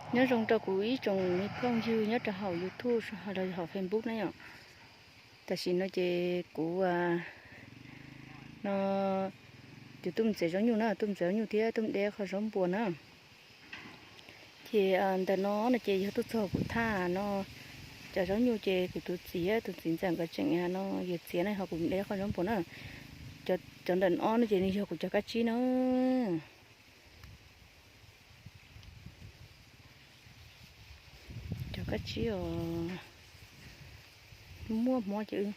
Nyob zoo rau kuv ib tsoom phooj ywg nyob rau hauv YouTube los hauv Facebook na yom. Tam sim no ces kuv no kuv tuaj mus txiav zaub nyuj na, tuaj mus txiav zaub nyuj thiab tuaj mus de qhov zaub npua na. Ces ntawm no no ces yog tuaj txog kuv thaj no, cov zaub nyuj ces kuv tus txiv, tus txiv ntxawm nkawd tseem no yuav txiav na, ho kuv de qhov zaub npua na. Cov ntawm no no ces nws yog kuv cov kab tsib na. Cov kab tsib os, muaj hmo ces wb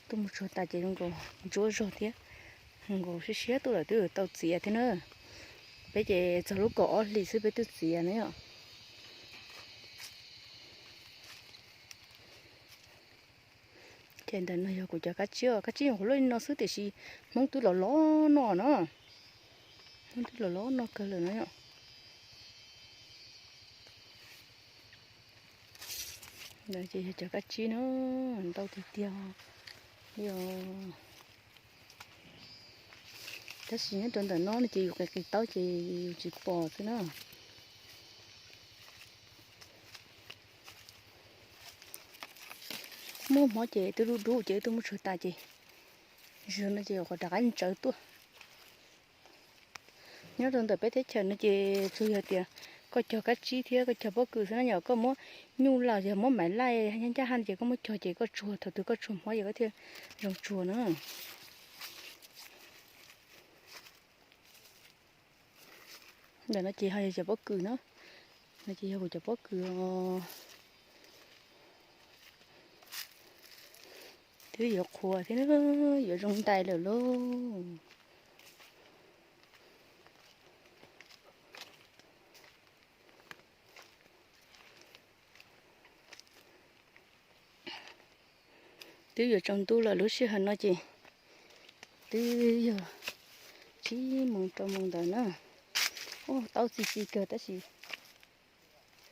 tuaj mus tsuag tas ces zoo nkaus ntsuab zog thiab, nkaus siab siab tuaj lawm twb tau txiav thiab na. Peb ces txog lub kaum ob hlis xwb peb twb txiav na yom. Ces ntawm no yog kuv cov kab tsib, kab tsib nyuam qhuav luaj li no xwb tiam sis Hmoob twb los los noj no. Hmoob twb los los noj kawg lawm no yom. Ntawm ces yog cov kab tsib na, ntau tiag tiag li os. Tab sis nyob rau ntawm no no ces yus qis qis taub ces yus tsis pom xwb na. Muaj hmo ces twb dub dub ces twb muab tsuag tas ces, zaum no ces qhuav rov qab ntsawv tuaj. Nyob rau ntawm peb teb chaws no ces tsuas yog tias koj cog kab tsib thiab koj cog pob kws xwb na yom, koj muab nyuj los yog muab maiv laij ncaj ha ces koj muab cog ces koj tsuag, thaum twg koj tsuag hmo ces koj thiaj zoo tsuag na. Ntawm no ces ho yog cov pob kws na, no ces yog kuv cov pob kws os. Twb yuav qhuav thiab yuav zoo ntais lawm lauj. Twb yuav tsaus ntuj lawm, lub sij hawm no ces twb yog tsib moos rau moos ntawd na. Ua taub txi txi kawg tab sis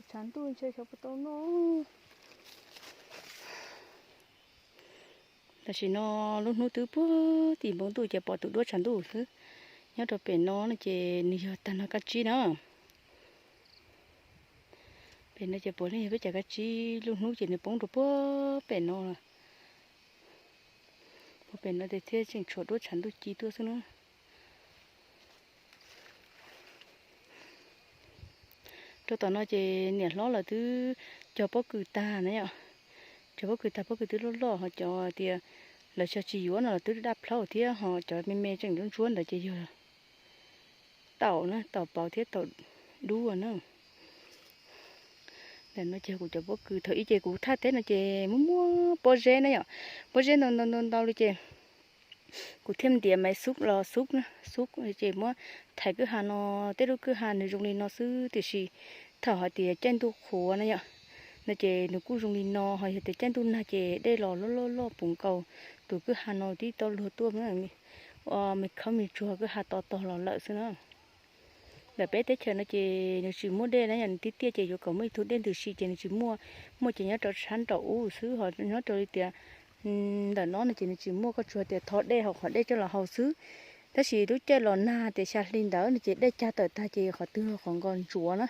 tshav ntuj ntshe xyov puas tau noj. Tam sim no lub hnub twb puag tim npoo ntuj ces pom tus duab tshav ntuj xwb. Nyob rau pem no no ces nws yog tag no kab tsib na. Pem no ces puav leej yog peb cov kab tsib, lub hnub ces nws poob rau puag pem no lawm. Puag pem no ces thiaj tseem tshuav duab tshav ntuj ci tuaj xwb na. Rau tom no ces niam hlob lawv twb cog pob kws tag na yom. Cog pob kws tag, pob kws twb loj loj, ho cov tias lawv xyov tsis yuav no los twb daj plhaub thiab, ho cov me me tseem ntsuab ntsuab ntawd ces yog taum na, taum pauv thiab taum dub na. Ntawm no ces kuv cov pob kws thaum ub ces kuv thaj teb no ces muaj muaj pob zeb na yom, pob zeb ntau ntau ntau ntau li ces kuv thiaj ntiav maiv xub los xub, xub ces muab thaiv kwj ha no, tej lub kwj ha nws zoo li no xwb tiam sis thaum hais tias caij ntuj qhuav na yom, no ces nws kuj zoo li no, ho yog tias caij ntuj nag ces dej los loj loj loj puv nkaus tus kwj ha no tib tau luag tuaj, me khawb me tsuag kwj ha to tog los lawm xwb na. Ntawm peb teb chaws no ces nws tsis muaj dej na yom, nws tiaj tiaj ces yuav kom muaj ib tug dej ntws si ces nws tsis muaj, muaj ces nyob rau sab nraum ub xwb, ho nyob rau li tias ntawm no no ces nws tsis muaj, koj tsuas tias thov dej hauv qhov dej coj los haus xwb. Tab sis lub caij los nag tias xya hli ntawd no ces dej cag tawm tag ces qhov twg qhov nkaus ntsuav na.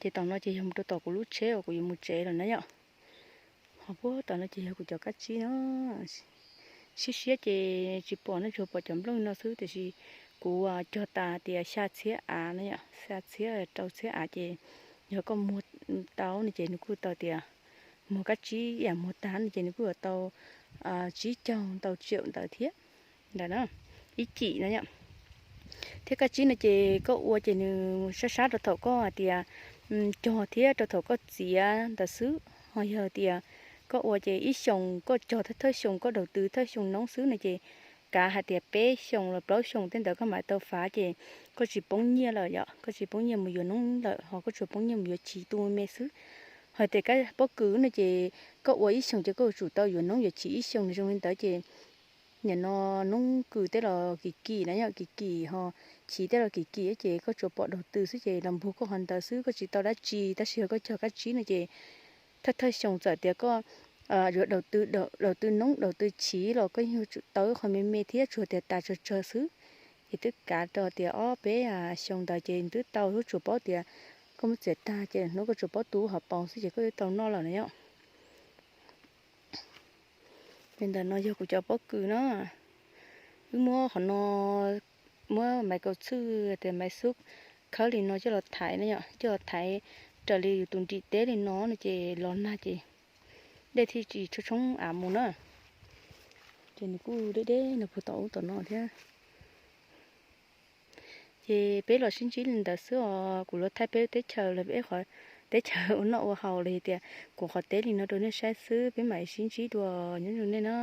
Ces tom no ces yog mus rau tom kuv lub tsheb uas kuv yuav mus tsev lawm na yom. Ho puag tom no ces yog kuv cov kab tsib no. Siab siab ces tsis pom no, tsuas pom cov nplooj no xwb tiam sis kuv cog tas tias xya txhiab av na yom, xya txhiab rau txhiab av ces yog koj muag tau no ces nws kuj tau tias muag kab tsib yam muag tag no ces nws kuj yuav tau tsib caug ntau tsiaum ntawd thiab. Ntawm na, ib cim na yom. Thiab kab tsib no ces koj ua ces nws sab sab rau thaum koj hais tias cog thiab rau thaum koj txiav ntawd xwb. Ho yog tias koj ua ces ib xyoos koj cog thawj thawj xyoo, koj daus tw thawj xyoo noob xwb no ces kav hais tias peb xyoos los plaub xyoos tej ntawd koj mam tau fav ces koj tsis poob nyiaj lawm yom, koj tsis poob nyiaj mus yuav noob lawm, ho koj tsuas poob nyiaj mus yuav chiv tu me me xwb. Hais tias kab pob kws no ces koj ua ib xyoos ces koj yuav tsum tau yuav noob yuav chiv ib xyoos zoo li ntawd ces nim no noob kws tej los kim kim na yom, kim kim ho chiv tej los kim kim ces koj tsuas pom daus tw xwb ces los npog koj qhov ntawd xwb, koj tsis tau dab tsi. Tab sis yog koj cog kab tsib no ces thawj thawj xyoo txawm tias koj yuav daus tw, daus tw noob daus tw chiv los koj yeej yuav tsum tau ib qho me me thiab, tsuas tias tas tsawg tsawg xwb. Ces twb kav rau tias ob peb xyoo ntawd ces twb tau, twb tsuas paub tias Koj muab txiav tag ces hnub koj tsuas paub tu hauv paus xwb ces koj twb tau noj lawm na yom. Ces ntawm no yog kuv cov pob kws na. Wb muab qhov no, muab maiv kaus txhwj tias maiv xub khawb li no coj los thaiv na yom, coj los thaiv raws li yus tus nrim teb li no no ces los nag ces dej thiaj tsis tshoob tshoob av mus na. Ces nws kuj deb deb no puag tom ub tom no thiab. Ces peb los sib ntsib li ntawd xwb os, kuv los thaij peb teb chaws los peb qhov teb chaws ua noj ua haus los yog tias kuv qhov teb li no rau nej saib xwb, peb mam sib ntsib dua, nyob zoo nej na.